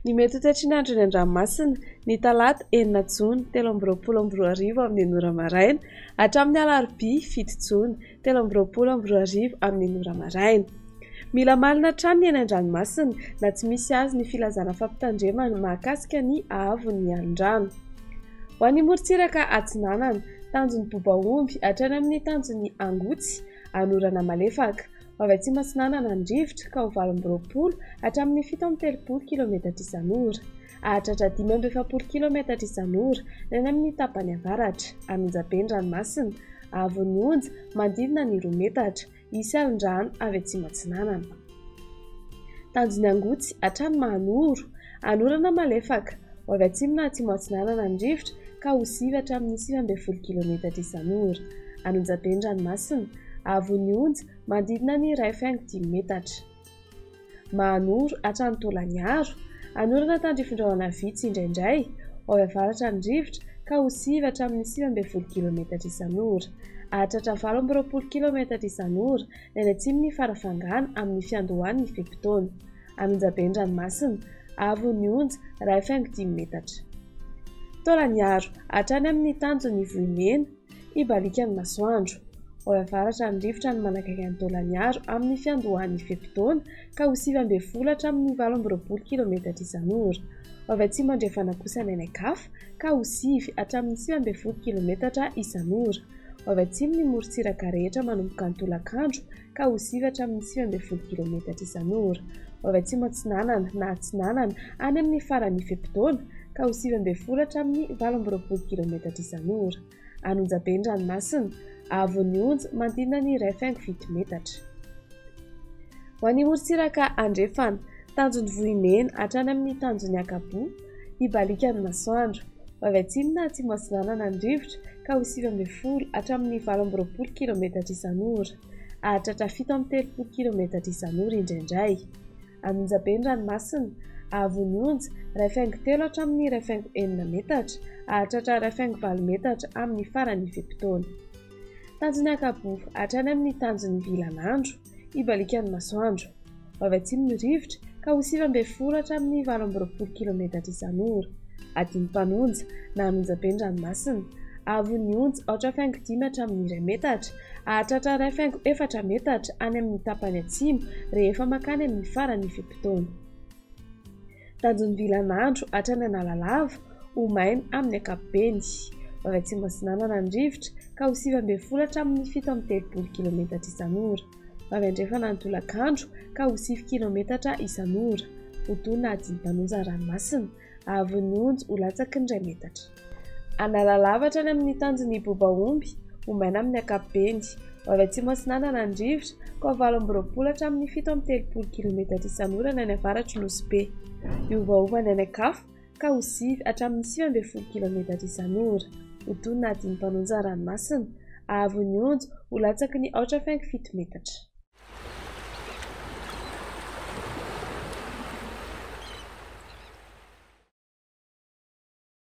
Ny mety ho toetry ny andro eny an-dranomasina, ny talata enina jona 2023 amin'ny ora maraina hatramin'ny alarobia fito jona 2023 amin'ny ora maraina. Mila malina hatrany ny eny an-dranomasina na tsy misy azy ny filazana fampitandremana mahakasika ny haavon'ny alin-drano. Ho an'ny morontsiraka atsinanana, tanjon'ny Bobaomby hatrany amin'ny tanjon'ny Angotsy, anorana malefaka. Ho avy atsimo atsinanana ny rivotra ka ho 28 hatramin'ny 37 kilometatra isan'ora. Hahatratra 45 kilometatra isan'ora ny any amin'ny tapany avaratra. An'Onjabe ny ranomasina. Haavon'ny onja manodidina ny 2 metatra. Hisy alin-drano avy atsimo atsinanana. Tanjon'ny Angotsy hatrany Mahanoro. Anorana malefaka. Ho avy atsimo na atsimo atsinanana ny rivotra ka ho 9 hatramin'ny 19 kilometatra isan'ora. An'Onjabe ny ranomasina. Haavon'ny onja manodidina ny 1,5 metatra. Mahanoro hatrany Taolagnaro. Anorana tandrifin-drahona vitsy indraindray. Ho avy avaratra ny rivotra ka ho 9 hatramin'ny 19 kilometatra isan'ora. Hahatratra 28 kilometatra isan'ora ny any atsimon'i Farafangana amin'ny fiandohan'ny fe-potoana. An'Onjabe ny ranomasina. Haavon'ny onja 1,5 metatra. Taolagnaro hatrany amin'ny tanjon'ny Vohimena. Hibaliaka ny masoandro. Ho avy avaratra ny rivotra ny manakaiky an'i Taolagnaro amin'ny fiandohan'ny fe-potoana ka ho 19 hatramin'ny 28 kilometatra isan'ora. Ho avy atsimo andrefana kosa ny any an-kafa ka ho 9 hatramin'ny 19 kilometatra isan'ora. Ho avy atsimo ny morontsiraka rehetra manomboka ny tolakandro ka ho 9 hatramin'ny 19 kilometatra isan'ora. Ho avy atsimo atsinanana na atsinanana any amin'ny faran'ny fe-potoana ka ho 19 hatramin'ny 28 kilometatra isan'ora. An'Onjabe ny ranomasina, haavon'ny onja manodidina ny 1,7 metatra. Ho an'ny morontsiraka andrefana, tanjon'ny Vohimena hatrany amin'ny tanjon'ny Ankaboa, hibaliaka ny masoandro. Ho avy atsimo na atsimo atsinanana ny rivotra ka ho 19 hatramin'ny 28 kilometatra isan'ora. Hahatratra 37 kilometatra isan'ora indraindray. An'Onjabe ny ranomasina, haavon'ny onja 1,3 hatramin'ny 1,6 metatra, hahatratra 1,8 metatra amin'ny faran'ny fe-potoana. Tanjon'ny Ankaboa hatrany amin'ny tanjon'ny Vilanandro, hibaliaka ny masoandro. Ho avy atsimo ny rivotra ka ho 19 hatramin'ny 28 kilometatra isan'ora. Adin'ny Mpanonja na An'Onjabe ny ranomasina, haavon'ny onja 4,5 hatramin'ny 1 metatra, hahatratra 1,4 metatra any amin'ny tapany atsimo rehefa mankany amin'ny faran'ny fe-potoana. Tanjon'ny Vilanandro hatrany Analalava, ho maina amin'ny ankapobeny. Ho avy atsimo atsinanana ny rivotra ka ho 19 hatramin'ny 37 kilometatra isan'ora. Ho avy andrefana ny tolakandro ka ho 9 kilometatra isan'ora. Ho tony na adin'ny Mpanonja ny ranomasina. Haavon'ny onja ho latsaky ny 1 metatra. Analalava hatrany amin'ny tanjon'ny Bobaomby, ho maina amin'ny ankapobeny. Ho avy atsimo atsinanana ny rivotra, ka ho 28 hatramin'ny 37 kilometatra isan'ora ny any avaratr'i Nosy Be. Hiovaova ny any an-kafa, ka ho 9 hatramin'ny 19 kilometatra isan'ora. Ho tony na adin'ny Mpanonja ny ranomasina. Haavon'ny onja ho latsaky ny 4,7 metatra.